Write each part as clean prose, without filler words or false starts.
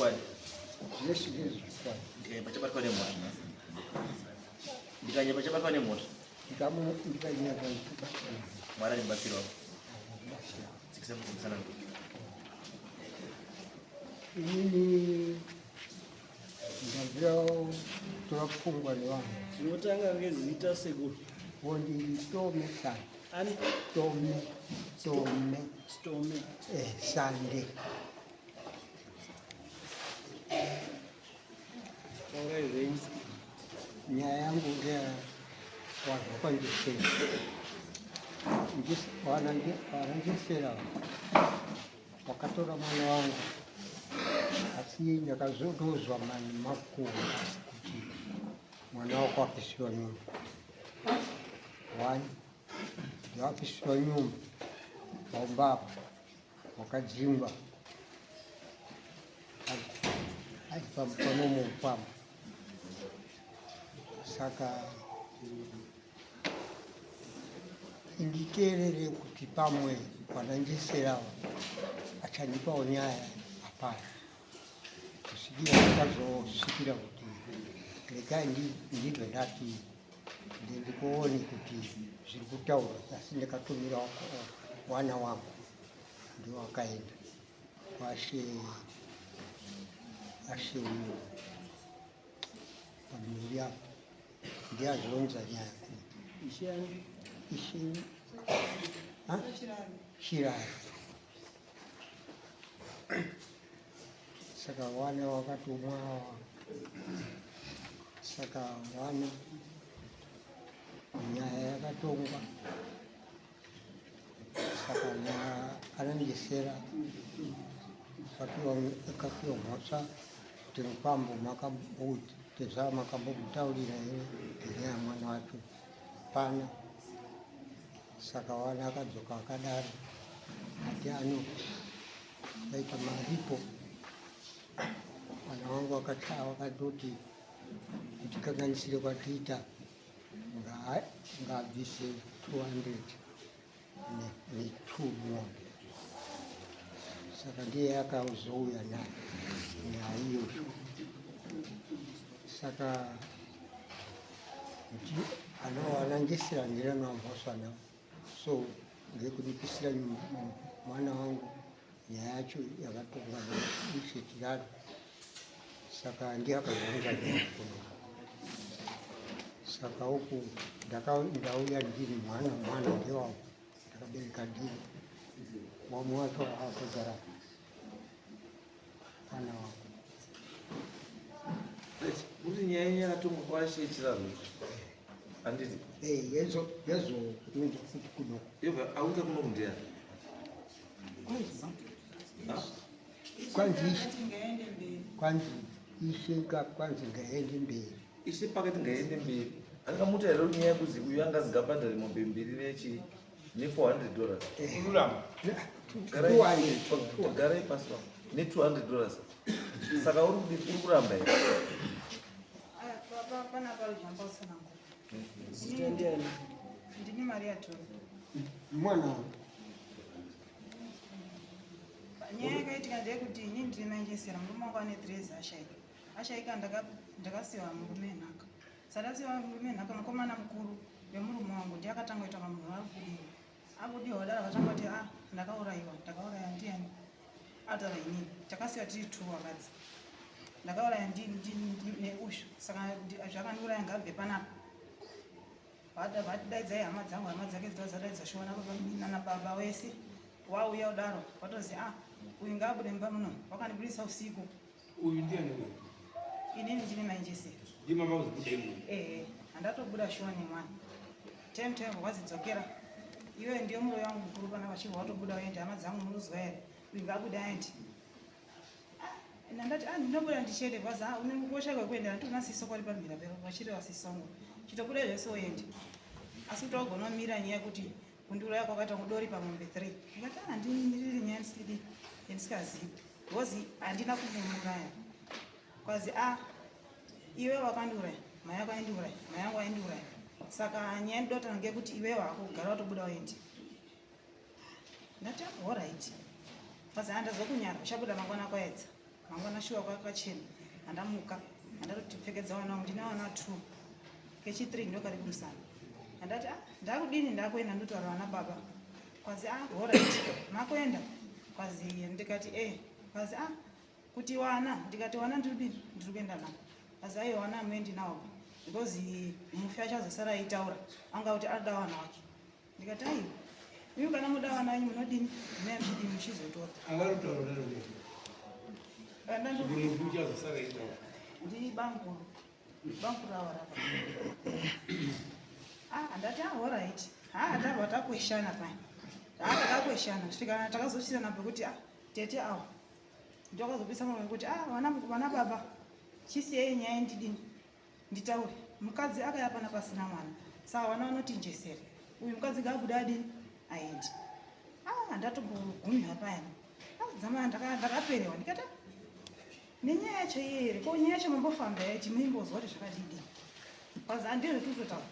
Ndezvechokwadi. Zvese ndezvechokwadi. Ndikanyepa chabatwa nemhosva nhasi. Ndikanyepa chabatwa nemhosva. Ndikanyepa chabatwa nemhosva. Mwari andibatsirawo. Tsikisa mutsananguro. Inini ndabvira kutora pfungwa nevanhu. Tinotanga ngezita sekuru. Wondi Tome Sande. Ani? Tome. Tome. Tome. Eh, Sande. Taurai zvenyu. Nyaya yangu ndeya vanhu vakwandisera. Vanandisera wakatora mwana wangu asi ndakazodozwa mani makuru kuti mwana wako apisiwa nyumba one ndawapisiwa nyumba paumba apo wakadzingwa ari panomukwama saka inditeerere kuti pamwe vananjeserawo achandipawo nyaya hapana kusvikira ndakazosvikira kuti regai ndibve ndati ndikuone kuti zviri kutaurwa asi ndakatumira wana wangu ndiwo akaenda kwashe ashe uyo pamhuri apo ndiye azvironza nyaya Ishe ani? Ishe ha? Chirari. Saka wana wakatumwa saka wana nyaya yakatongwa saka anongesera akapiwa mhosva kuti mukwambo makatezvara makambomutaurira here ngenyaya yamwana wacho pana saka wana akadzoka akadaro ati ano vaita maripo mwana wangu akatoti kutikanganisire kwatiita ngaabvise 200 ne2 mombe saka ndiye akazouya nayo nyaya iyoyo saka anangisira ndiranamhosva navo so ngekunipisira mwana wangu nyaya yacho yakatongwa naishe Chiraro saka ndiye akazonza nyaya kuno saka uku ndauya ndiri mwana mwana ndewangu ndakabereka ndiri wamwe wacho akagara mwana wangu Kuti nyaya yenyu yakatongwa kwashe Chiraro handiti? Eh, yazounza futi kuno. Yobva aunza kuno ndiani? Kwanzi kwanzi ishe kwanzi ngaende mberi. Ishe pakati ngaende mberi. Angamuta here nyaya yekuzi uyu angazi ngabhadhare mombe mbiri nechi ne 400 dollars. Kururama. Garai pasi pa ne 200 dollars. Saka uri kuramba here? Panapa zvamba usanangura. Zita ndiani? Ndini Maria Toro. Mwana wangu. Nyaya yakaitika ndeyekuti ini ndiri manjesera murume wangu ane 3 years ashaika. Ashaika ndakasiwa murume nhaka. Saka ndasiwa murume nhaka mukomana mukuru wemurume wangu ndiye akatanga kuita munhu abudiwa. Abudiwa wadaro akatanga kuti ah ndakaurayiwa ndakauraya ndiyani ataura inini takasiwa tiri two vakadzi ndakauraya neushu saka zvakandiuraya ngabve panapa vatidaidzai hama dzangu hama dzake dzida dzadaidza shona nana baba wese wauya kudaro watozi ah uyu ngaabude mumba muno wakandibudisa usiku uyu ndiani uyu inini ndine mainjesero ndi mama kuzobuda imwe ehe handatobuda shuwa nemwana time time wazidzokera iwe ndiyo muroyi wangu mukuru pana vachibva watobuda uende hama dzangu muruzwa here uyu ngaabude aende ndandati ah ndinobuda ndichiende bhazi ah une kukosha kwekuenda handina siso kwari pamhira pero vachireva siso wangu chitobuda zvese uende asi kuti wagona mira nyaya yekuti kundiuraya kwakaita kudori pamombe 3 ndikati ah ndiri nyaya ndisidi yandisikazivi because handina kumuuraya kwazi a ah, iwe wakandiuraya mai yako aindiuraya mai yangu aindiuraya saka nyaya ndidotanga ngekuti iwewe hako kugara watobuda uende ndati horait kwazi handazokunyara uchabuda mangwana kwaedza Mangwana shuwa kwakachena, handamuka, handatotipfekedza vana vangu, ndine vana 2, kechi 3 ndokari kumusana. Handati, ah, ndakudini, ndakuenda ndotaura vana baba. Kwazi, ah, alright, makuenda? Kwazi, ndikati, eh. Kwazi, ah, kuti wana? Ndikati, wana ndiri kudini, ndiri kuenda navo. Kwazi, aiwa, wana amuendi navo because mufi achazosara aitaura anga kuti arida wana wake. Ndikati, aiwa, imi kana muda wana wenyu munodini, munee muchidini, muchizotora. Angarutaura kudaro ndeti. Kuti mufi uchazosara aitaura. Ndi bankuru, bankuru ava rapa. Ah, ndati, ah, alright. Ah, tabva takweshana paya. Ah, takakweshana kusvika takazosiyana pekuti, ah, tete ava ndokazopisa mwoyo kuti, ah, vana baba, chisiyei nyaya, ndidini, nditaure. Mukadzi akaya pana pasina mwana, saka vana vanoti njesere uyu mukadzi ngaabude adini, aendi. Ah, ndatombogumira payani. Ah, dzama ndakaperewa, ndikati, ah, nenyaya yacho iye here? Ko nyaya yacho mambofamba yaiti muimbozwa kuti zvakadidini? Kwazi handizvo tikutotaura.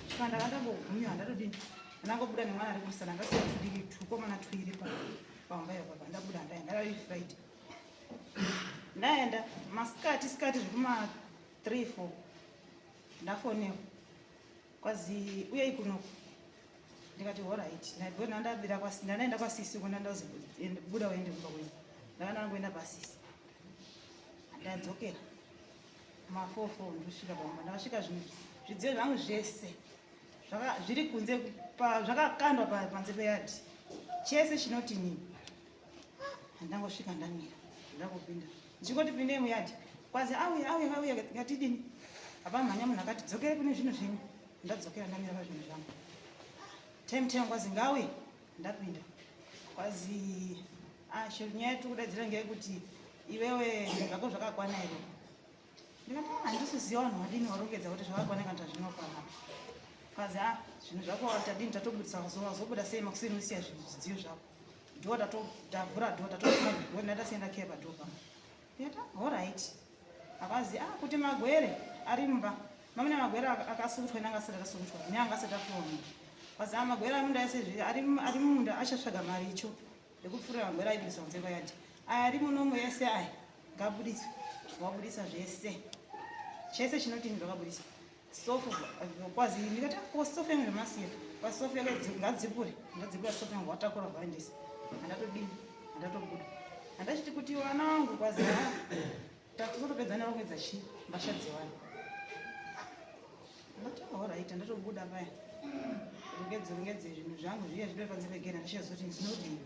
Saka ndakandangogumiwa, ndatodini, ndangobuda nemwana ari kumusana, ndasiya tudiki tukomana tuiri pamba ipapa. Ndabuda, ndaenda, ndari Friday, ndaenda masikati sikati zvekuma 3 4, ndafonewa, kwazi uyei kunoku. Ndikati alright. Ndabira, ndandaenda kwasisi ko, ndandazobuda uende kumba kwenyu. Ndanga ndangoenda pasisi, ndadzokera ma4 4, ndosvika pamba, ndakasvika zvinhu zvidziyo zvangu zvese zviri kunze, zvakakandwa panze peyadhi, chese chinoti nini. Handangosvika, ndamira, ndakupinda, ndichingoti pindei muyadhi, kwazi auya, auya, auya, ngatidini. Hapamhanya munhu akati dzokere kune zvinhu zvenyu. Ndadzokera, ndamira pazvinhu zvangu. Time time, kwazi ngauye. Ndapinda, kwazi, ah, chero nyaya yatiri kudaidzira ngeyekuti iwewe zvako zvakakwana here? Ndikati, ah, handisiziva vanhu vadini varongedza kuti zvakakwana kana kuti zvinokwana. Kwazi, ah, zvinhu zvako tadini, tatobudisa, wazobuda sei makuseni usiya zvidziyo zvako? Door tavhura door, tatodor, ndandasienda kepa door pano. Ndikati, ah, alright. Akazi, ah, kuti magwere ari mumba mamune magwere akasukutwa neanga asati akasukutwa neanga asati apuwa munhu. Kwazi, ah, magwere amunda ese ari mumunda achatsvaga mari icho yekupfurira magwere aibudisa kunze kwayadhi. Aya ari munomu ese aya ngabudiswe. Wabudisa zvese, chese chinoti ndakabudisa sofu. Kwazi, ndikati, ko sofu yangu zvamasiya? Kwazi sofu yake ngadzipure. Ndadzipura sofu yangu, watakura vaendesa. Handatodini, handatobuda, handachiti kuti vana vangu. Kwazi, ah, tatozotopedza nerongedza chi mbasha dzevana. Ndati, alright. Ndatobuda paya, rongedze rongedze zvinhu zvangu zviya zvibe panze pegera. Ndichazoti ndinodini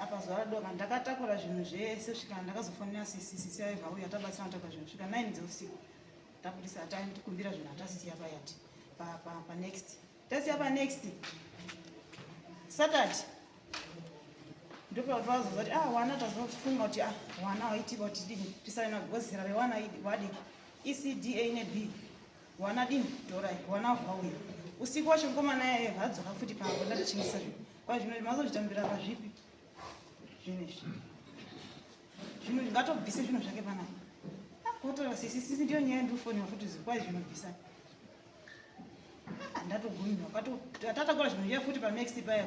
apa? Zuva radoka, ndakatakura zvinhu zvese svika ndakazofonera sisi. Sisi aibva uya, tabatsira kutakura zvinhu svika 9 dzeusiku. Tabudisa, tatikumbira zvinhu, atasiya payati panext, tasiya panext Saturday. Ndopatwazozva kuti, ah, wana tazofunga kuti, ah, wana waitika kuti dini, tisave nagozera rewana wadiki ECD A neB. Wana dini, torai wana vauya usiku wacho. Mukomana yaevha adzoka futi pango, ndatachingisa zvinhu kwa zvino mazozvitambira pazvipi zvinhu izvi? Zvinhu ngatobvise zvinhu zvake panapa. Kotora sisi, sisi ndiyo nyaya ndikufonera futi zikwai zvinobvisa. Ah, ndatogumirwa, tatakura zvinhu zviya futi panext paya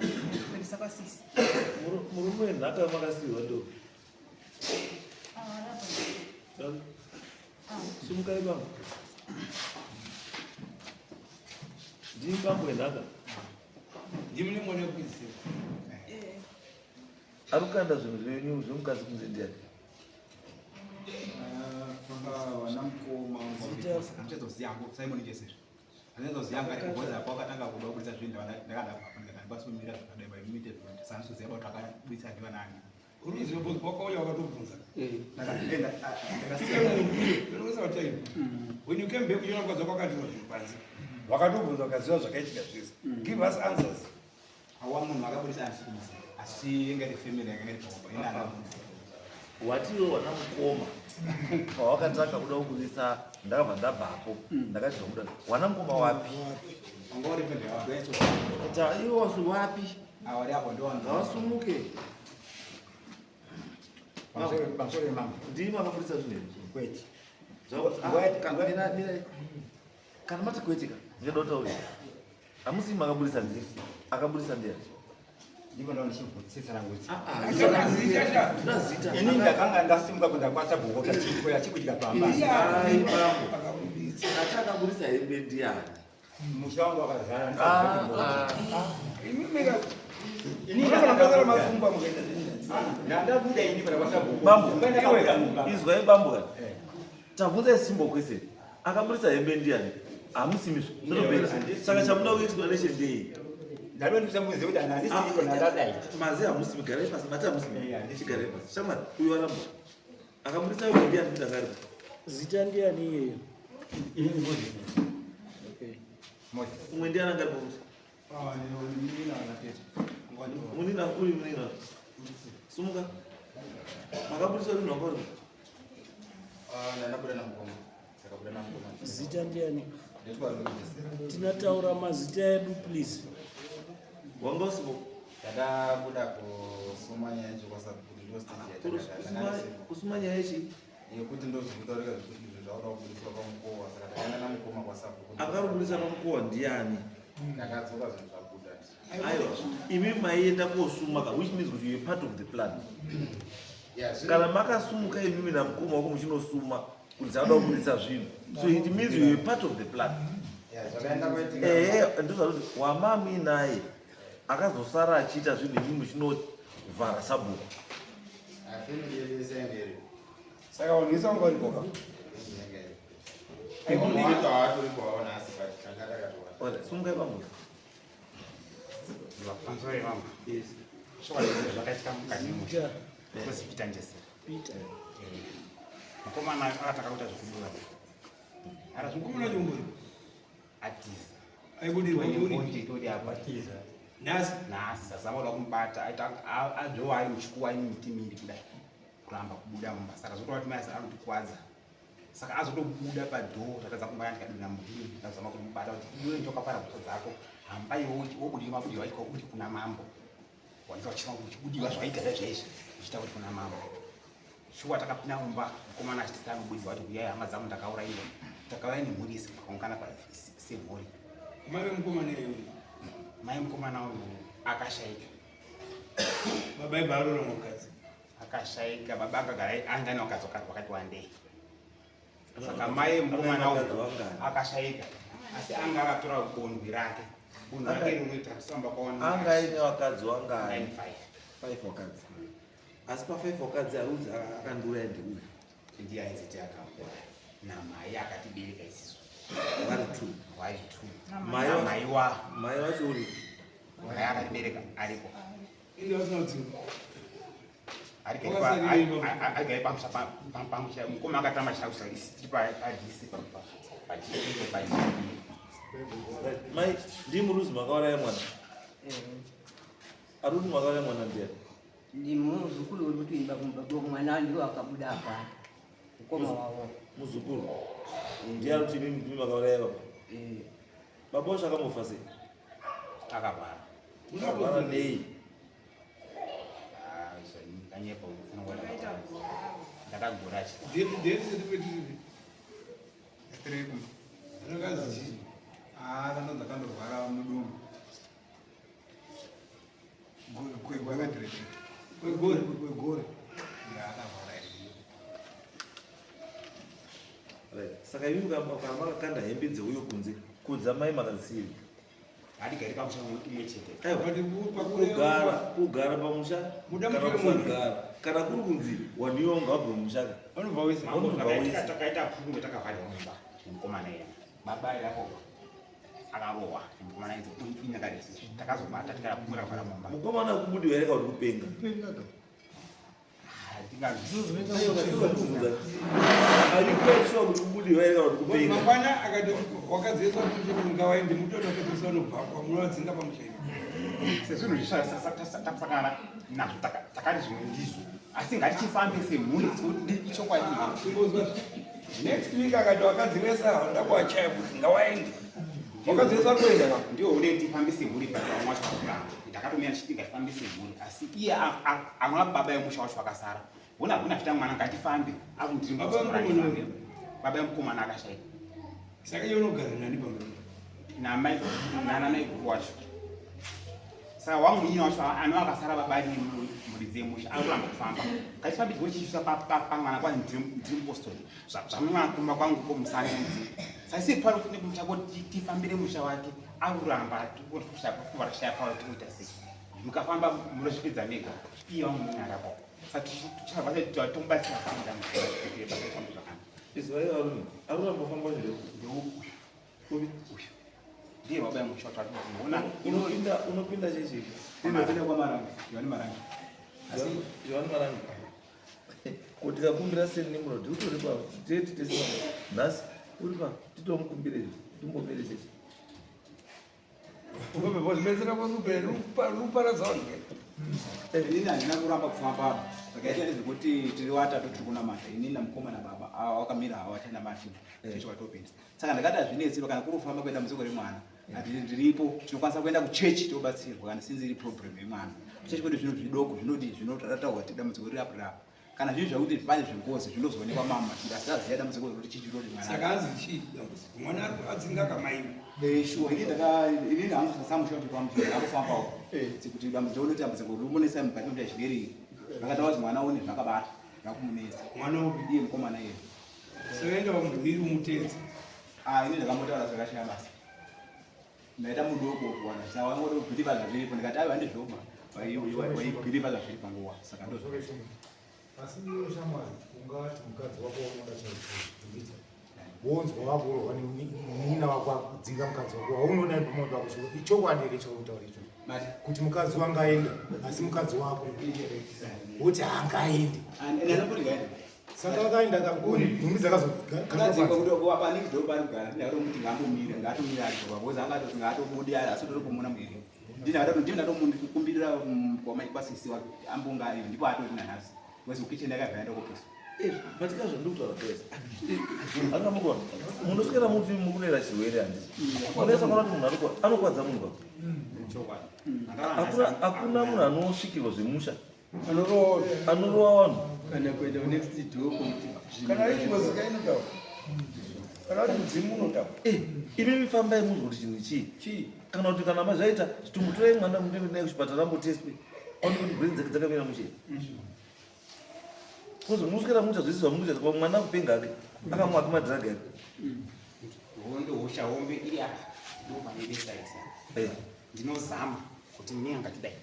kuendesa kwasisi. Murume wenhaka makasiyiwa ndo Ah, rapa. Sumukai bambo, ndini bambo wenhaka. Ndimune mwana wekuizira. Eh. Ari kukanda zvinhu zvenyu zvemukadzi kunze ndiani? Panga vana mukoma handichazoziva hangu Simon Jeseri, handichazoziva hangu ari because apo akatanga kuda kubudisa zvinhu, ndakadabva ndikandikwanisa kumira zvakadai vaimite sandisoziva kuti akabudisa ndivanani. Uruzivo because wakauya wakatobvunza. Ndakasiya. Unoisa time. When you came back uchiona kwadza kwakandiro zvinhu panze. Wakatobvunza ukaziva zvakaitika zvese. Give us answers. Awa munhu akabudisa handisi kumuziva, asi inga iri family yakanga iri paomba ina ana. Watiwo wana mukoma pawakatanga kuda kubudisa, ndakabva ndabvapo, ndakati zvakuda wana mukoma wapi? Wanga uri pende. Ta iwo wasu wapi? Awari apo ndo. Ngavasumuke. Pamusoro yemambo. Ndimi makabudisa zvinhu izvi? Kwete. Mira, kana mati kwete ka, ndinoda kutaurira, hamusi makabudisa, ndii akabudisa? Ndiani? Ndipo ndauchichitsanangudza. Zita. Tuna zita. Ini ndakanga ndasimuka kuenda kwasabhuku chitiko yachikuitika pamba. Ai, bambo. Ati akabudisa hembe ndiani? Musha wangu wakazara. Imimi Ini ndakazara masumba mukaita Ndandabuda ini kuenda kwasabhuku. Bambo, Ndakabuda mumba. Izwai bambo kani. Eh. Tabvunza simple question. Akabudisa hembe ndiani? Hamusimisvo. Zvinopera. Saka chamuda kuexplanation ndei? Ndalondisa muzi kuti handisiko ndandadai. Mazi hamusimi, garai pasi, mati hamusimi. Eh, handisi. Chigarai pasi. Shamwari, uyu aramba. Akabudisa hembe ndiani kuti angaripo? Zita ndiani iyeyo? Ini ni Moses. Okay. Moses. Umwe ndiani angaripo kuti? Munina, uri munina. Sumuka. Makabudisa uri nhongo uri? Ndakabuda namukoma. Ndakabuda namukoma. Zita ndiani? Nditwa Luis. Tinataura mazita edu please. Wanga usipo. Ndakabuda kusuma nyaya yacho kwasabhuku ndo stage yatakadana. Kusuma nyaya yechi? Yekuti ndozvitaurika zvekuti izvo zvakuda kubudiswa pamukowa saka takaenda namukoma kwasabhuku. Akarubudisa pamukowa ndiani? Ndakadzoka zvinhu zvabuda. Aiwa, imi maienda kosuma ka, which means kuti you are part of the plan. Yeah, zvinhu- Kana makasumuka imimi namukoma wako muchinosuma kuti dzauda kubudisa zvinhu. So it means you are part of the plan. Yeah, zvakaenda kwaitika. Ehe, ndozvakuti wamami naye akazosara achiita zvinhu imi muchinovhara sabhuku. Ah, family yedu yese yange iripo. Saka vanhu vese vanga varipo ka. Yange iripo. Mumwe wacho haatoripo hawo nhasi but tanga takatowana. Alright, sumukai bambo. Pamusoro vangu. Yes. Chokwadi zvakaitika mukati memusha. Zita Kosi Peter Njesera. Peter. Mukomana akatanga kuita zvekudura. Ara Mukomana chombori. Atiza. Aibudirwa uri. Toti apa. Nhasi. Nhasi azama kuda kumubata aita adzvowa ari muchikuwa ine miti miri kudai kuramba kubuda mumba saka zvotoda kuti mai anotikwadza saka azotobuda padhoo tatadza kumubata ndikadonha mudini ndazama kumubata kuti iwe ndokapara mhosva dzako hamba iwe wobudiwa mabudiwa acho uri kuna mambo wanza uchisema uchibudiwa zvaita zvaizvi uchiita kuti kuna mambo shuwa takapinda mumba mukomana achiti anobudisa kuti uyai hama dzangu ndakaurayiwa takauya nemhuri isi takaungana semhuri Mai vemukomana iyoyo. mai mukomana uyu akashaika Baba ibva arora mukadzi. akashaika baba akagara anga ane vakadzi vakati wandei saka mai mukomana Vakadzi uyu vangani? akashaika asi anga akatora bondwi rake bondwi rake rinoita kusamba kwaona Anga aine vakadzi wangani? 95 Five vakadzi. Asi pa five vakadzi arudzi akandiuraya ndeuyu. ndiye aiziti akauraya namai akatibereka isisu Vari two. vari two Mai wa- namai wa Mai wacho uri. mai akatibereka aripo Inde vasina kudzinga. arigari pamusha pamusha mukoma akatamba chausha tiri padc padc Right. Mai, ndii muruzi makauraya mwana. Ari kuti makauraya mwana ndiani? Ndi muzukuru uri kuti mwana ndiwo akabuda apa mukoma wavo. Muzukuru. Ndiye ari kuti imimi ndimi makauraya baba. Baba wacho akambofa sei? Akarwara. Akarwara nei? Ndanyepa ndakagura chi Date certificate Tiri kumba. rakazi chii? Ah, kana ndakandorwara mudumbu. Kwegore. Kwegore. Kwegore. Ya, akarwara iri. Right. Saka imimi kana makakanda hembe dzeuyo kunze, kudza mai makadzisiiri. Hatigari pamusha umwe chete. Aiwa, kugara kugara pamusha Muda kana mutori munhu. kusagara kana kuri kunzi waniwa ungabve mumusha ka Vanobva wese. Vanobva wese. Takaita pfungwe takavharirwa mumba nemukomana iyena. Baba yako akarohwa nemukomana inzi inyakaresi. Takazobata tikapfungwe takavhara mumba. Mukomana akubudiwa here kana kuti kupenga? Ndinobvunza. Are you quite sure kuti kubudiwa here kana kuti kupenga? Mangwana akati wakadzidziswa kuti ngawaende mutoto wakadzidziswa unobva munovadzinga pamusha ipo. Sezvinhu zvisatakusangana nazvo takati zvimwe ndizvo asi ngatichifambe semhuri kuti ichokwadi. Ingozwa next week akati wakadzivesa hauna kuwachaya kuti ngawaende. Wakadzivesa kuenda ka. Ndiwo une tifambe semhuri but vamwe wacho vakuramba ndakatomira ndichiti ngatifambe semhuri asi iye amwa baba yemusha wacho vakasara hona huna zvita mwana ngatifambe. Baba yemukomana uyu? Baba yemukomana akashaika. Saka iye unogara nani pamba? Namai nana mai guru wacho. Saka wangu munyina wacho ano akasara baba ari muridzi yemusha ari kuramba kufamba. Ngatifambidzwe chichisa pamwana kwani ndiri mupostori. Zvamwana kumba kwangu ko musandidzi. Sasi pari kune kumusha kuti tifambire musha wake ari kuramba kuvarashaya pavo tikuita sei. Mukafamba munozvipedza mega. Iye wangu munyina arapo. Saka tichabva tomubatsira sei dambudziko kuti basa rifambe zvakanaka. Izwai varume, ari kuramba kufamba zviri Ndeuyu. Uyu. Ndiye baba yemusha wacho ari kuona. Unopinda chechi. Unopinda kwaMarange, Johani Marange. Asi Johani Marange. Kuti tikakumbira seni Nimrod utori pa tete tese nhasi uri pa titomukumbire timbomire chechi. Ubetsera ruparadza vanhu. Inini handina kuramba kufamba. Zvakaita ndezvekuti tiri vatatu tiri kunamata, inini namukoma nababa ava vakamira havo vachanamata chechi watopinda. Saka ndakati hazvinetsi kana kuri kufamba kuenda muziko remwana ndiripo, tinokwanisa kuenda kuchechi tobatsirwa kana sinzi iri problem yemwana. Kuchechi kwedu zvinhu zvidoko zvinoti zvinotaurwa kuti dambudziko riri apo rapo. Kana zvinhu zvakuti pane zvengozi zvinozoonekwa mama asi aziya dambudziko rekuti chii chinoti mwana. Saka hanzi chii dambudziko? Mwana ari adzinga kamaiwe. Shuwa inini hangu sasamusha kuti pamusha ndakufambawo kuti dambudziko rinoti dambudziko rimunetsa mukati mekuita zvinerei. Vakataura kuti mwana une zvakabata zvakumunetsa. Mwana upi? Iye mukomana iye. Soenda pamudhuri umutedze. Ah, ini ndakambotaura zvakashaya basa. Ndaita mudoko kuwana saka wangoti kubhiliva zvazviripo ndikati aiwa ndizvoma waibhiliva zvazviri panguva saka ndozvo. Asi iwe shamwari ungati mukadzi wako waunoda chaizvo wonzwa wakurohwa nemunin'ina wako akudzinga mukadzi wako waunoona pamoto wako ichokwadi here chautaura icho kuti mukadzi wanga aenda asi mukadzi wako woti haangaendi saka akaenda kakoni nhumbi dzakazogarapaanengati ngatomira because angatoti ngaatobude asi totokumona muiri ndinatomukumbirira kwasisi wake ambonga ariyo ndipo atori nanhasi because kukicheni yakabva yaenda kopisa. But kazvandikutaura guys, angamukona munoswera muti mukunera chirwere handiti munoisa kuona kuti munhu anokwadza munhu pa hakuna munhu anosvikirwa zvemusha anorova vanhu kana kuenda next door kuti kana iri ngozi kainotaura kana kuti mudzimu unotaura. Imi mifambai muzwa kuti chinhu chii kana kuti kana mazvaita chitumbutorai mwana mutenge naye kuchipatara ambotestwe aone kuti brain dzake dzakamira mushe. Kuzi munoswera muita zvese zvamunoita kwa mwana kupenga ake akamwa ake madhiragi ake. Hondo hosha hombe iri apa ndopanebesa isa. Ndinozama kuti mweya ngatidai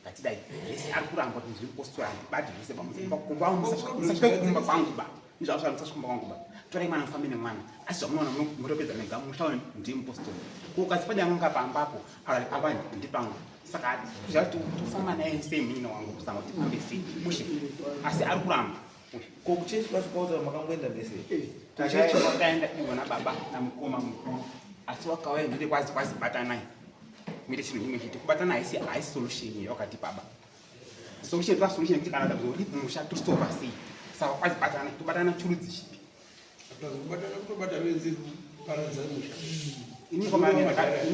ngatidai zvese ari kuramba kuti ndiri postora handibati zvese pamusasvike kumba kwangu ba izvazvo musasvike kumba kwangu ba torai mwana mufambe nemwana asi zvamunoona munotopedza mega musha ndiye mupostori ko kasi padanga pambapo apa ndipangu saka zvati tofamba naye sei munyina wangu kuzama kuti tifambe sei mushe asi ari kuramba. Ko kuchechi kwacho kwautaura makangoenda mese? Kuchechi wakaenda ivo nababa namukoma mukuru asi wakauya ndide kwazi kwazi batanai muite chinhu chimwe chete. Kubatana haisi solution yakati baba solution toa solution yekuti kana dambudziko riri mumusha tositova sei saka kwazi batanai tobatana churudzi chipi? Kubatana kutobata benzi paradza musha. Ini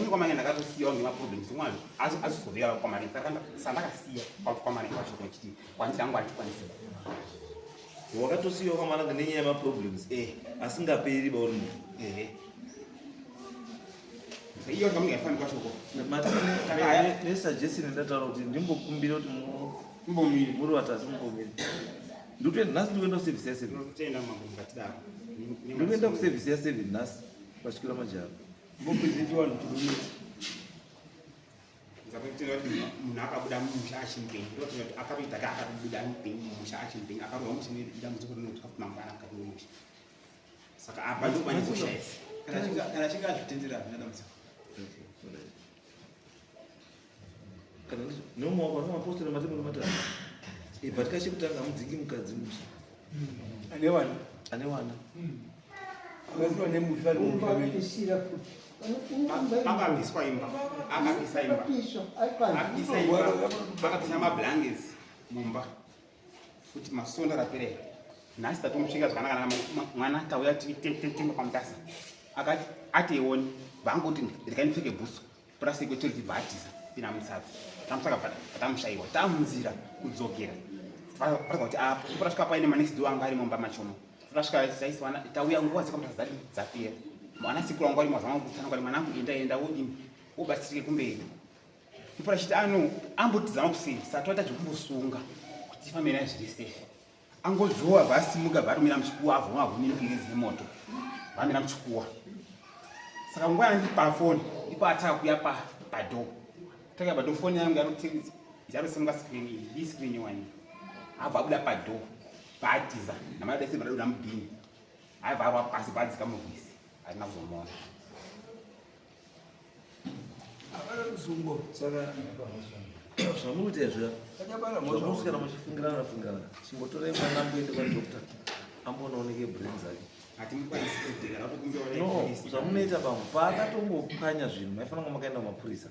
kwamange ndakatosiyawo ngemaproblems umwe azozovera kwamari saka sandakasiya kwamari kwacho kwechiti kwanditi angu andikwanisi. Wakatosiyiwa kwamananga nenyaya yemaproblems asingaperi bauri munhu. Ehe, iyo ngamunge yaifambi kwachoko. Nesuggestion ndataura kuti ndimbokumbira kuti mbomire muri vatatu mumbomire. Ndikutoenda nhasi, ndikuenda kuservice ya7. Tinotenda mambo mukatidaro. Ndikuenda kuservice ya7 nhasi pasvikira majaro. Mbopedzechi vanhu tirumisa. Zakutenda kuti munhu akabuda mumusha achimupenyu ndotenda kuti akatoita ka akatobuda mupenyu mumusha achimupenyu akarohwa musi dambudziko rinotswa mangwana mukati memusha saka apa ndo pane hosha yese. Kana achinge azvitendera hazvina dambudziko. Kana nemumwe wako anomapostori matemo nematatu, but kachekutanga hamudzingi mukadzi musha. Ane vana. Ane vana. Akaziva nemusha ari mumusha menyu. Unobapisira futi. Akabviswa imba, akapisa imba. Apisa imba, akapisa mablankets mumba futi masonda rapera nhasi tatomusvika zvakanaka mwana tauya tenda kwamutasa akati ationi vangoti ndikaindipfeke bhusu purasiki kwetiri tibva atiza pina mutsatsi tamutsvaka tamushayiwa tamunzira kudzokera varika kuti apo tasvika paine manext door anga ari mumba machomo tasvika taiswana tauya nguva dzekwamutasa dzati dzapera ana sekuru wangu ari mazama kutsana kwari mwanangu enda enda wodini wobatsirike kumberi. Ipora chiti ano ambotizama kuseri saka toita zvekumbosunga kuti tifambe naye zviri safe. Angozvowa vasimuka varumira muchikuwa avhoma avhomira nemoto. Vamira muchikuwa. Saka nguva yandiri pafoni ndipo ataka kuya pa padhoo. Taka padhoo foni yangu yarotengesa yarosimuka screen iyi, iyi screen wani. Abva abuda padhoo vaatiza namadese vadabuda mubhini. Aibva arwa pasi vadzika murwizi. Hatina kuzomuona. Saka zvamukuita izvi zvamuswera muchifungirana fungirana, chimbotorai mwana amboende kwadoctor ambonooneke brain dzake. Hatimukwanisi kudhera ratokumbira. No, zvamunoita pamwe paakatombopwanya zvinhu maifanira kunge makaenda kumapurisa.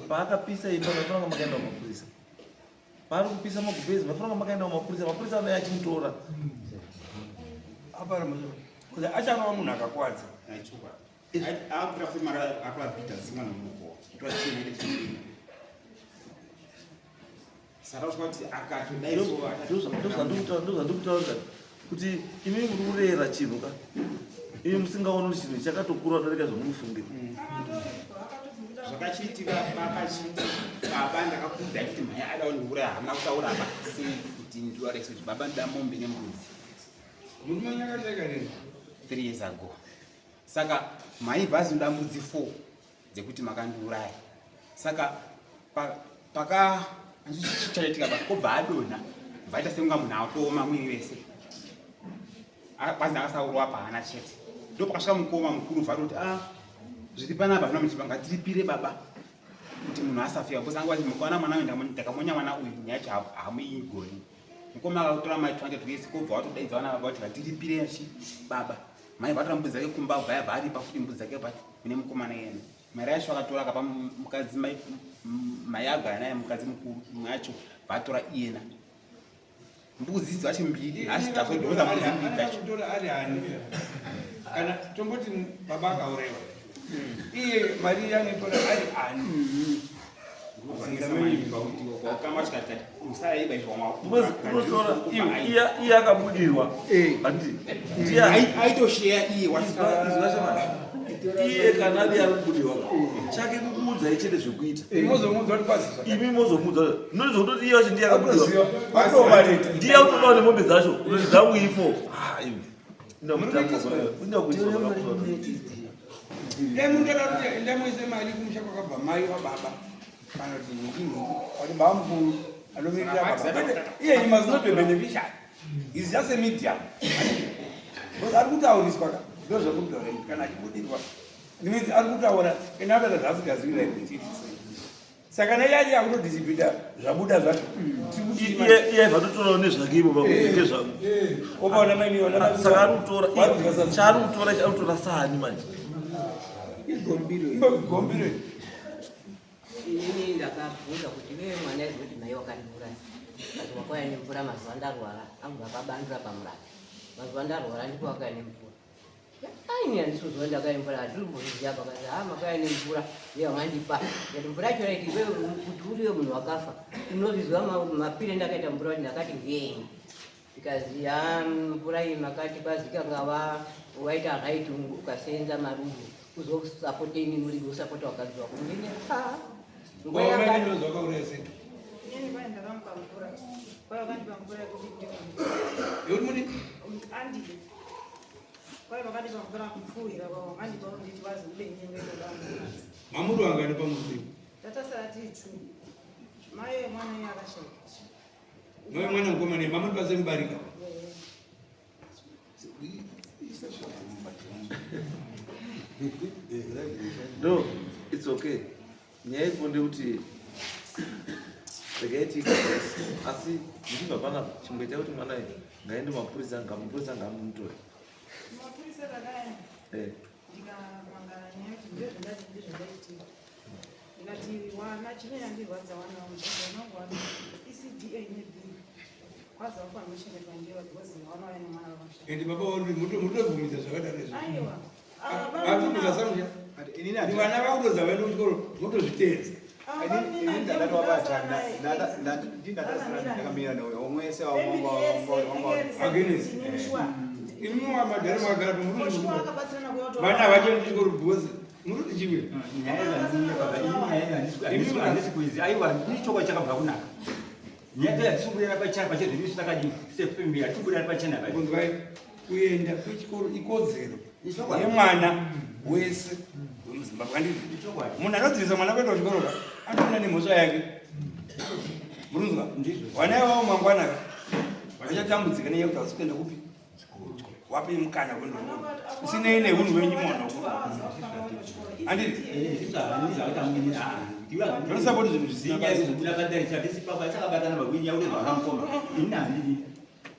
Paakapisa imba maifanira kunge makaenda kumapurisa. Paari kupisa magumbezi maifanira kunge makaenda kumapurisa. Mapurisa anouya achimutora. Apara mhosva kuti acharova munhu akakwadza. Akuita kuti mari akuvabhidha zimwana muko. Tochine saka uswa kuti akatodai so Ndozvandikutaurira kuti imi muri kurera chinhu ka imi musingaoni kuti chinhu chakatokura kudarika zvamunofungira. Zvakachiitika pakachiti baba ndakakuudza kuti mhaya ada kundiuraya hamuna kutaura apa sei kuti ndiuraya sei baba ndoda mombe nembudzi. Murume wenyu akashaika rini? 3 years ago. Saka maibva azoda mbudzi 4 dzekuti makandiuraya. Saka paka chaitika pa kobva adonha bvaita sekunga munhu atooma mwiri wese. Kwanzi akasaurwa pahana chete. Ndo pakasvika mukoma mukuru bva kuti ah zviri panapa zvino muchipa ngatiripire baba kuti munhu asafika because anga vati mukaona mwana uyu ndakamonya mwana uyu nyaya yacho hamuigoni. Mukoma akatora mai 200 wese kobva watodaidza vana baba kuti ngatiripire chi baba. Mai vatora mbudzi dzake kumba bva yabva aripa futi mbudzi dzake but kune mukomana iyena. Mari yacho akatora akapa mukadzi mai mai agara naye mukadzi mukuru imwe yacho vatora iyena. Mbudzi dzacho mbiri nhasi tazodhonza mbudzi mbiri dzacho. Akatora ari ani? Kana tomboti baba akauraiwa. Iye mari yanotora ari ani? Unotora iye akabudirwa handiti Aitosheya iye iye kana ari ari kubudirwa chake kukuudzai chete zvekuita. Mozomuudza kuti kwazizwa. Imi mozomuudza nozvototi iye wacho ndiye akabudirwa. Atobareta. Ndiye autodawo nemombe dzacho unoti dzangu ifo. Ah, imi. Dai munhu akati enda muise mari kumusha kwakabva mai wababa kana kuti nhingi nhingi kuti baba mukuru anomirira baba. But iye he must not be a beneficiary. He's just a medium. Because ari kutauriswa ka ndo zvekutaura kuti kana achibudirwa it means ari kutaura ende anotaura zvaasingazivi like kuti saka naye achi akutodisipita zvabuda zvacho. Iye aibva totorawo nezvake ivo pakuite zvangu. Opaona maini ona Saka ari kutora chaari kutora ichi ari kutora sahani manje. Gombiro. Inini ndakabvunza kuti iwewe mwana izoti mai wakandiuraya kati wakauya nemvura mazuva ndarwara angu akabandura pamurata mazuva ndarwara ndipo wakauya nemvura. Aini handisizuva ndakauya nemvura handirimbozviziva pakati ha makauya nemvura iye wamandipa ndati mvura yacho raiti iwewe kuti uriwe munhu wakafa unozviziva mapire ndakaita mvura kuti ndakati ngenyi ndikazi ha mvura iyi makati kwazikanga waita right ukasenza maruru uzosapoteni muri usapota wakadzi wako ndini ha nguva yakati Maini zvakauraya sei? Inini kwai ndakamupa mvura. Kwai vakandipa mvura yekuti ndimwe. Yekuti mudi Andide. Kwai vakandipa mvura kupfuhwira kwavo vakandipa nditi vazi ube nyengo inoda mvura. Mamuri wangani pamuzi? Tatasara tiri two. Mai wemwana iye akashaika. Mai mwana mukomana mamuri pase mubarika. No, it's okay. Nyaya iripo ndekuti regai tiite asi ndichibva panapa chimboita kuti mwana uyu ngaende mapurisa ngamapurisa ngaamutore. Mapurisa takaenda. Ndikamangana nyaya kuti ndezvendati ndezvendaitika. Ndikati wana chinonyandirwadza wana wangu wangu wana ECDA neB. Kwazi vafanira kuchengetwa ndivo because wana vaya nemwana vakamshaya. Ende baba wari mutobvumidza zvakadaro izvo. Aiwa. Vatobvumidza samusha. Inini Vana vakutoza vaende kuchikoro motozviteedza. Inini ndakatovabata ndakamira neuyo womwese. Agnes. Imi madhara makagara pamuri vana havachaendi kuchikoro because Muri kuti chiwe? Nyaya handisi aiwa ichokwa chakabva kunaka. Nyaya dzacho hatisi kubudira pachena pachezvedu isu takadii sefemili hatisi kubudira pachena pa. Kunzwai, kuenda kuchikoro ikodzero yemwana wese wemuZimbabwe, handiti? Munhu anodzidzisa mwana kuenda kuchikoro ka anoona nemhosva yake. Murunzwa? Vana ivavo mangwana ka vachatambudzika nenyaya yekuti havasi kuenda kupi. Wape mukana wekuenda kuchikoro usinei neunhu wenyu mwana, handiti? Ndosapoti zvinhu zvisina Nyaya basa. dzezobuda padare hatisi papa takabatana pakuinya kuti zvana mukoma. Ini handidi.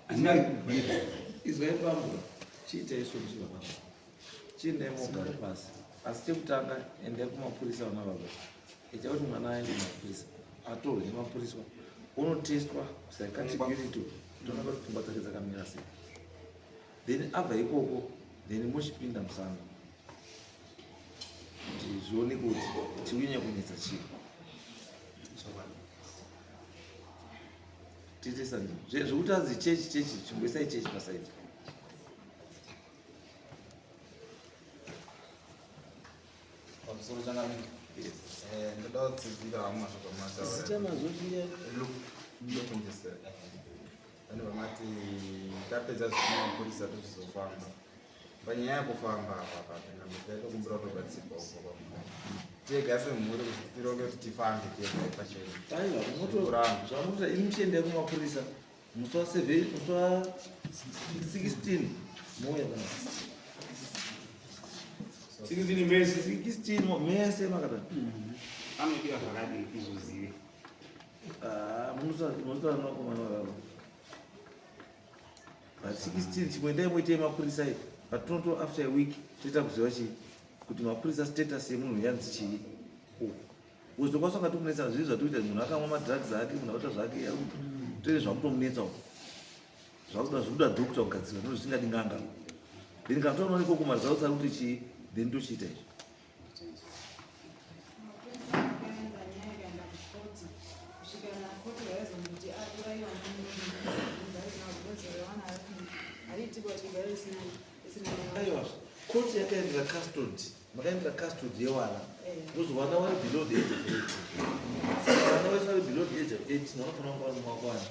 Handina. Izwai pambo, chiitai solution baba. Chiendai mogara pasi. Asi chekutanga endai kumapurisa vana baba. Ita kuti mwana aende kumapurisa. Atorwe nemapurisa. Unotestwa psychiatric unit toona kuti pfungwa dzake dzakamira sei. Then abva ikoko, then mochipinda musango. Kuti zvioneke kuti chiri kunyanya kunetsa chii. Tiite sani. Zvekuti azi chechi chechi, chimboisai chechi pasaidi. Pamusoro changamire, ndoda kutsigira vamwe mashoko amataura. Zita mazoti ndiani? Ndokunjisera pane vamati tapedza zvekumapurisa tochizofamba. Panyaya yekufamba apa patingambe tokumbira kutobatsirwa uko pamwe tega semhuri kuti tironge kuti tifambe tega pachena. Aiwa, zvamunoita imi, chiendai kumapurisa musi wa7, musi wa16 mouya kana 16 mese? 16 mese makadai. Anodiwa zvakadii tizozive? Munotaura nakomana vakaro pa 16. Chimboendai moitei mapurisa iyi, patinoto after a week toita kuziva chii kuti mapurisa status yemunhu yanzi chii. Uzokwanisa ungatomunetsa zvii zvatoita munhu akamwa madrugs ake, munhu akaita zvake, toite zvamutomunetsa uko zvakuda zvikuda doctor kugadzira no zvisingadi nganga. Then kana toona ikoko maresults ari kuti chii, then tochiita izvi. Mapurisa akaenda, nyaya ikaenda kukoti, kusvika nakoti vaizongoti aurayiwa. Hariitiko chigare isina isina. Aiwa, koti yakaendera custody, makaendera custody yevana because vana vari below the age of 18. Saka vana vese vari below the age of 18 vanofanira kunge vari mumaoko ani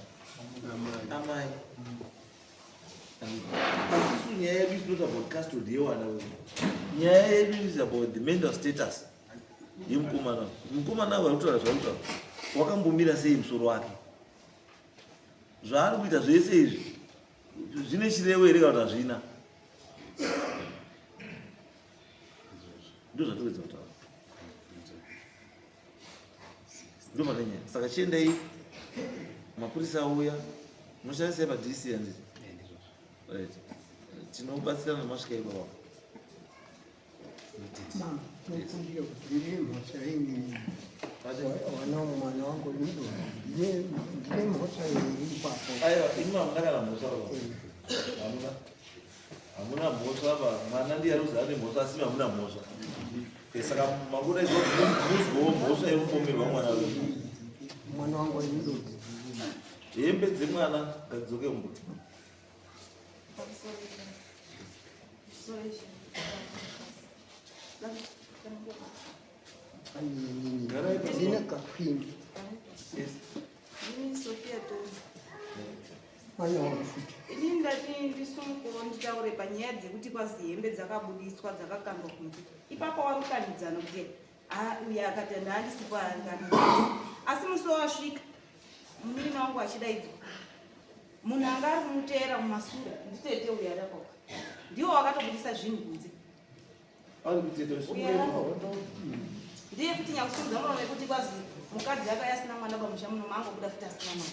amai. Asisu nyaya yedu is not about custody yevana wedu. Nyaya yedu is about the mental status yemukomana. Mukomana vari kutaura zvari kutaura wakambomira sei musoro wake, zvaari kuita zvese izvi zvine chirevo here kana kuti hazvina? Ndo zvatowedza kutaura, ndo pane nyaya. Saka chiendai, mapurisa auya, munoshandisai paDC, handiti? Right, tinobatsirana masvika ipapa. Mama, tokumbira kuti ndine mhosva ini wana mwana wangu ndine mhosva iri ipapo? Aiwa, imi hamuna kana mhosva baba, hamuna, hamuna mhosva ba. Mwana ndiye ari kuzi ane mhosva, asi imi hamuna mhosva. Saka makuda izvo muzwawo mhosva yekupomerwa mwana wedu. Mwana wangu aidodzi. Hembe dzemwana ngadzidzoke mumbuti. Sorry. Garai pasi. Ndine kapindi. Yes. Ndini Sofia Toni. Mwana wangu futi. Inini ndati ndisumukuru nditaure panyaya dzekuti kwazi hembe dzakabudiswa dzakakandwa kunze. Ipapo warukanidzana kuti "Ah, uyu akati ndaandisipo akati." Asi musi wasvika munin'ina wangu achidaidzwa, munhu anga ari kumuteera mumasure nditete uyu ariapoka, ndiwo wakatobudisa zvinhu kunze. Ari kutete? Uyu ariapoka ndiye futi nyakusimudza muromo wekuti kwazi mukadzi akauya asina mwana pamusha muno, mangobuda futi asina mwana.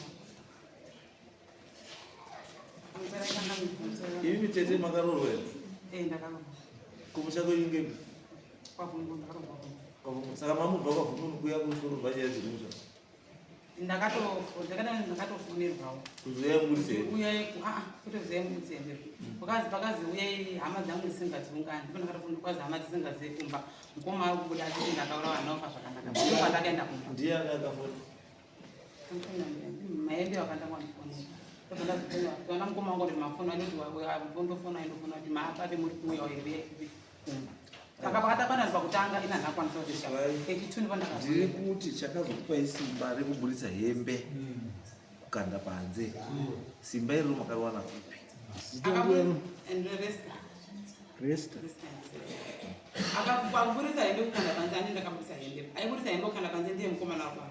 Imi mitete makaroorwa here? Eh, ndakarorwa. Kumusha kwenyu ngepi? Kwavhungu, ndakarorwa Kwavhungu. Saka mamubva kwavhungu kuya kusororwa nyaya dzemusha? Ndakatofonerwawo. Kuzouya mubudise here? Uyai, aa, kutoziyai mubudise. Pakazi pakazi uyai, hama dzangu dzisingadziungani, ndipo ndakatofonera kwazi hama dzisingazivi kumba, mukoma ari kubuda achiti ndakaurawa, ndinofa zvakanaka. Ndipo pandakaenda kumba. Ndiani akafona? Maembe wakatanga wandifonera, ona mukoma wangu kuti mafoni anoti ndofona, indofona kuti maapati muri kuuya here kumba. Saka pakatabana pakutanga ina ndakwanisa kusvika kechi 2 ndipo ndakazo. Ndiri kuti chakazokupai simba rekuburitsa hembe kukanda panze. Simba iroro makariwana kupi? Resta. Resta. Akaburitsa hembe kukanda panze ani ndakaburitsa hembe. Aiburitsa hembe kukanda panze ndiye mukomana wako.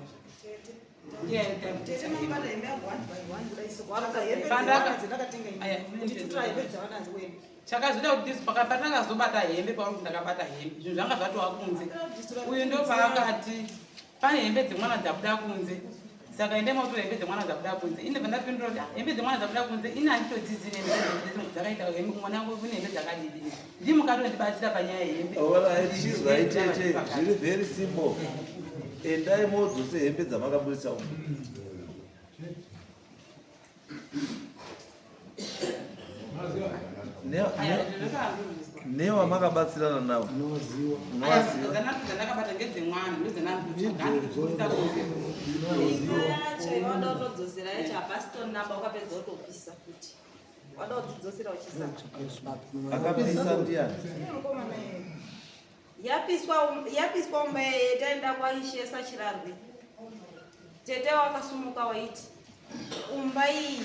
Ndiye Tete mabata hembe yangu one by one kudai so Pandaka- hembe Aya, dzandakatenga kuti tutura hembe dzavanadzo wena. Chakazoita kuti pandakazobata hembe pauri kuti ndakabata hembe zvinhu zvanga zvatova kunze. Uyu ndo paakati pane hembe dzemwana dzabuda kunze, saka ende motora hembe dzemwana dzabuda kunze. Ine pandapindura kuti, "Ah, hembe dzemwana dzabuda kunze ini handitodzizivi hembe dzakaita hembe mwana wangu une hembe dzakadidini." Ndii mukatondibatsira panyaya yehembe. Alright, chizwai tete, zviri very simple. Endai modzose hembe dzamakaburitsa umu. Newamakabatsirana nawo. Unowaziwa. Unowaziwa. Dzandakabata ngedzemwana ndodzanandikutsvaga kunze. Yacho yawada kutodzosera yacho hapasitori namba ukapedza wotopisa futi. Wada kudzidzosera uchisa. Akapisa ndiani? Mukomana iye. Yapiswa umba yeye taenda kwaishe Sachirarwe. Tete wakasumuka waiti umba iyi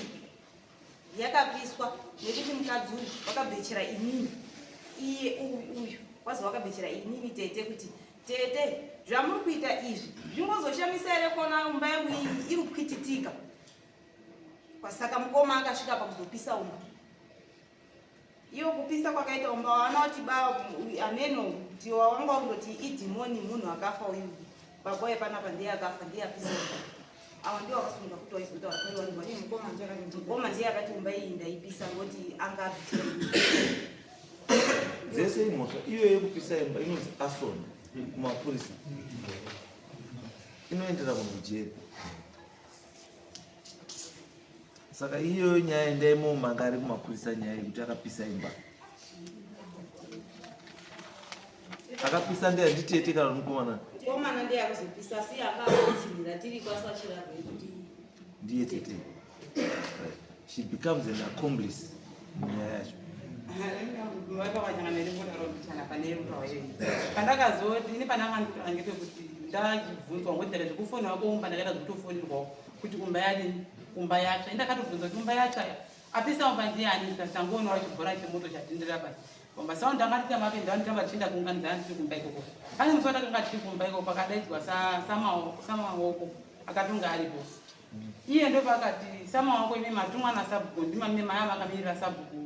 yakapiswa nekuti mukadzi uyu wakabhechera inini. Iye uyu wazi wakabhechera inini tete kuti tete zvamuri kuita izvi zvingozoshamisa here kuona umba yangu iyi iri kupwititika. Saka mukoma akasvika pakuzopisa umba. Iyo kupisa kwakaita umba waona kuti ba ameno kuti wanga undoti idhimoni munhu akafa uyu. Baba panapa ndiye akafa ndiye apisa. Awa ndiwo akasunga kuti waizotaura kwaiwa Mukoma ndiye akati mukoma ndiye akati umba iyi ndaipisa ngoti anga abvisa. Dzese imhosva iyo yekupisa imba inonzi arson kumapurisa. Inoendera munhu kujeri. Saka iyoyo nyaya endai momangari kumapurisa nyaya yekuti akapisa imba. Akapisa ndiye nditete kana mukomana Mukomana ndiye akuzopisa asi akaatsinhira tiri kwaSachirarwe kuti ndiye tete. Right. She becomes an accomplice munyaya yacho. Pandakazoti ini pandanga ngepekuti ndachibvunzwa ngoti ndakaita zvekufonera kuumba ndakaita zvekutofonerwawo kuti umba yadini umba yatsva. Indakatobvunza kuti umba yatsva apisa umba ndiyani tangoonawo chibhora chemoto chatendera pasi. Umba sawo ndanga mape ndanga tichienda kuunganidzana tiri kumba ikoko. Pane musi watakanga tiri kumba ikoko pakadaidzwa samaoko akatonga aripo. Iye ndopakati samaoko imi matumwa nasabhuku ndimamine maya makamirira sabhuku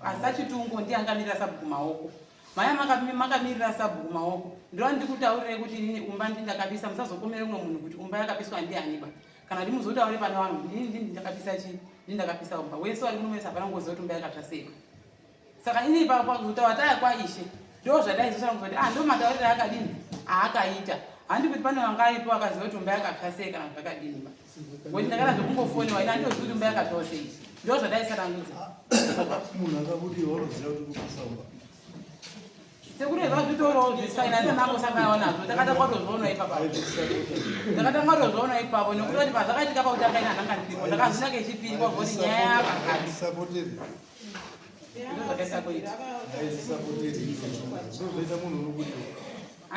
asachitungo ndiye angamirira sabhuku maoko. Maya makamirira sabhuku maoko. Ndova ndikutaurire kuti inini umba ndindakapisa musazokomere umwe munhu kuti umba yakapiswa ndiani ba. Kana kuti muzotaure pane vanhu kuti inini ndini ndakapisa chii ndini ndakapisa umba. Wese wari muno wese hapana kungoziva kuti umba yakatsva sei. Saka inini pakuzotaura taya kwaishe ndo zvadaizosana kuzoti ah ndo mataurire akadini aakaita. Handi kuti pane vanga aripo akaziva kuti umba yakatsva sei kana zvakadini ba. Ngokuti ndakada zvekungofonewa ini handitozivi kuti umba yakatsvawo sei. Ndo zvadaisanangudza. Munhu akabudirwa unoziva kuti urikupisa umba. Sekuru zvazvitorawo zvisaina sanangosangana nazvo takatanga kutozviona ipapo. Ndakatanga kutozviona ipapo nekuti kuti pazvakaitika pakutanga ini handanga ndiripo. Ndakazviona kechipiri kwazoti nyaya yapakati. Haisapoteri. Ndo zvakaita kuita. Haisapoteri. Ndozvoita munhu unobudirwa.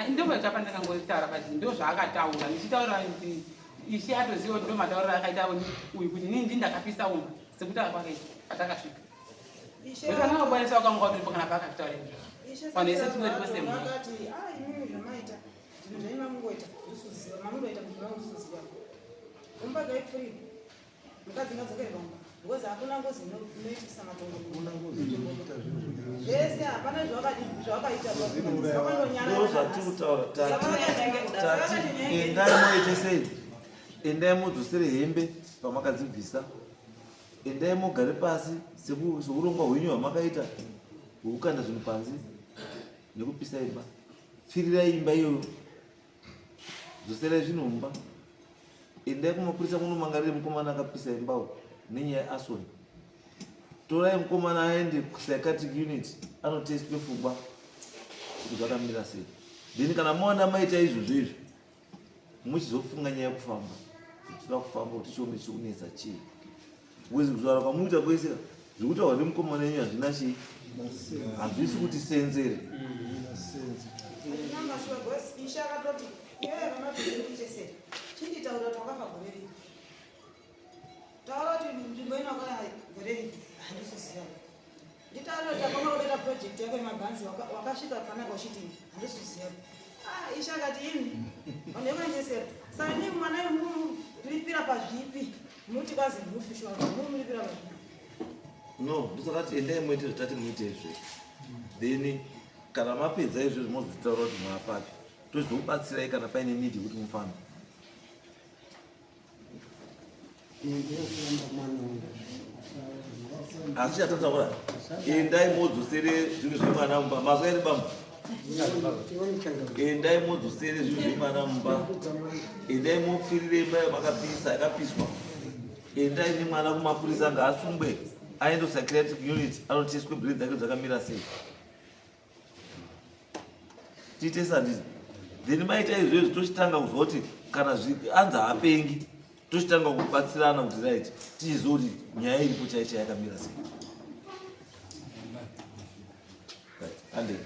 Ndobva pandakangotaura but ndo zvaakataura ndichitaura kuti ishe atoziva kuti ndo matauriro akaita uyu kuti inini ndini ndakapisa umba sekutaura kwake patakasvika. Kana wakwanisa wakamuka utoripo kana paakataura izvo. Vanhu vese tinoripo semhuri. Vakati ah imimi zvamaita zvinhu zvenyu mamungoita ndisuziva mamundoita kuti mamusuziva. Umba ngaipfurire. Mukadzi ngadzokere pamba. Because hakuna ngozi inoitisa matongo. Zvese hapana zvawakaita. Ndo zvatiri kutaura tati endai moite sei endai modzosere hembe pamakadzibvisa endai mogare pasi seurongwa hwenyu hwamakaita hwekukanda zvinhu panze nekupisa imba pfirirai imba iyoyo dzoserai zvinhu mumba endai kumapurisa munomangarire mukomana akapisa imbawo nenyaya yearson torai mukomana aende kupsychiatric unit anotestwe pfungwa kuti zvakamira sei then kana maona maita izvozvo izvi muchizofunga nyaya yekufamba kuti toda kufamba kuti chione chikunetsa chii because kuzvara kwamuita kwese zvekutaurwa nemukomana yenyu hazvina chii. Hazvisi kuti senzere. Handina mashura because ishe akatoti iwewe vamabvikuchesera chinditaura kuti wakafa gore ripi. Taura kuti nzvimbo ino wakauya gore ripi, handisiziva. Nditaura kuti akoma kutoita project yako yemabhanzi wakasvika panaka uchiti handisiziva. Ah, ishe akati imi vanhu vekuenjesera saka nii mwana mumuripira pazvipi muti kwazi mufi shuwa mumuripira pazvipi. No, ndosakati endai muite zvatati muite izve. Then kana mapedza izvozvo mozotaura kuti maapapi, tozokubatsirai kana paine need yekuti mufambe. Ndinofamba mwana wangu. Asi chatataura, endai modzosere zvinhu zvemwana mumba. Mazwa ere bambo? Endai modzosere zvinhu zvemwana mumba. Endai mopfirire imba yamakapisa yakapiswa. Endai nemwana kumapurisa ngaasungwe aende kupsychiatric unit anoteswe brain dzake dzakamira sei. Tiite sandizvo. Then maita izvezvi tochitanga kuzwa kuti kana anzi haapengi, tochitanga kubatsirana kuti right tichiziva kuti nyaya iripo chaicho yakamira sei. Right, handei.